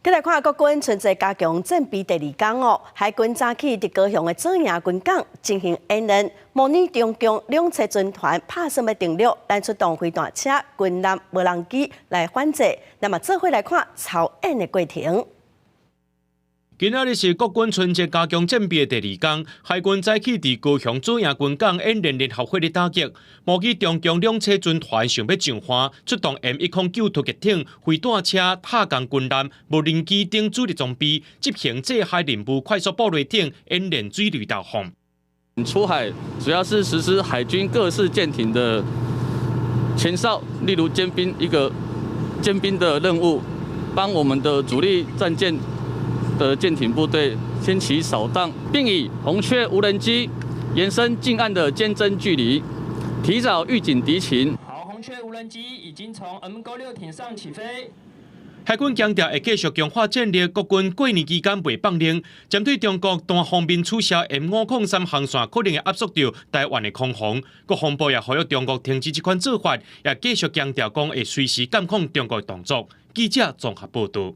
再來看國軍春節加強戰備第二工哦，海軍早起佇高雄的左營軍港進行演練，模擬中共兩棲軍團拍算欲登陸，咱出動飛彈車、軍艦、無人機來反制。那麼做伙來看操演的過程。今仔日是國軍春節加強戰備的第二工，海軍早起佇高雄左營軍港演練聯合火力打擊，模擬中共兩棲軍團想欲上岸，出動 M109突擊艇、飛彈車、塔江軍艦、無人機等主力裝備，執行制海任務快速布雷艇演練水雷投放。出海主要是實施海軍各式艦艇的前哨，例如尖兵一個尖兵的任務，幫我們的主力戰艦的艦艇部隊掀起掃蕩，並以紅雀無人機延伸近岸的監偵距離，提早預警敵情。好，紅雀無人機已經從 M 勾六艇上起飛。海軍強調會繼續強化戰力，國軍過年期間袂放任，針對中國單方面取消 M503航線，可能會壓縮著臺灣的空防。國防部也呼籲中國停止這款做法，也繼續強調講會隨時監控中國的動作。記者綜合報道。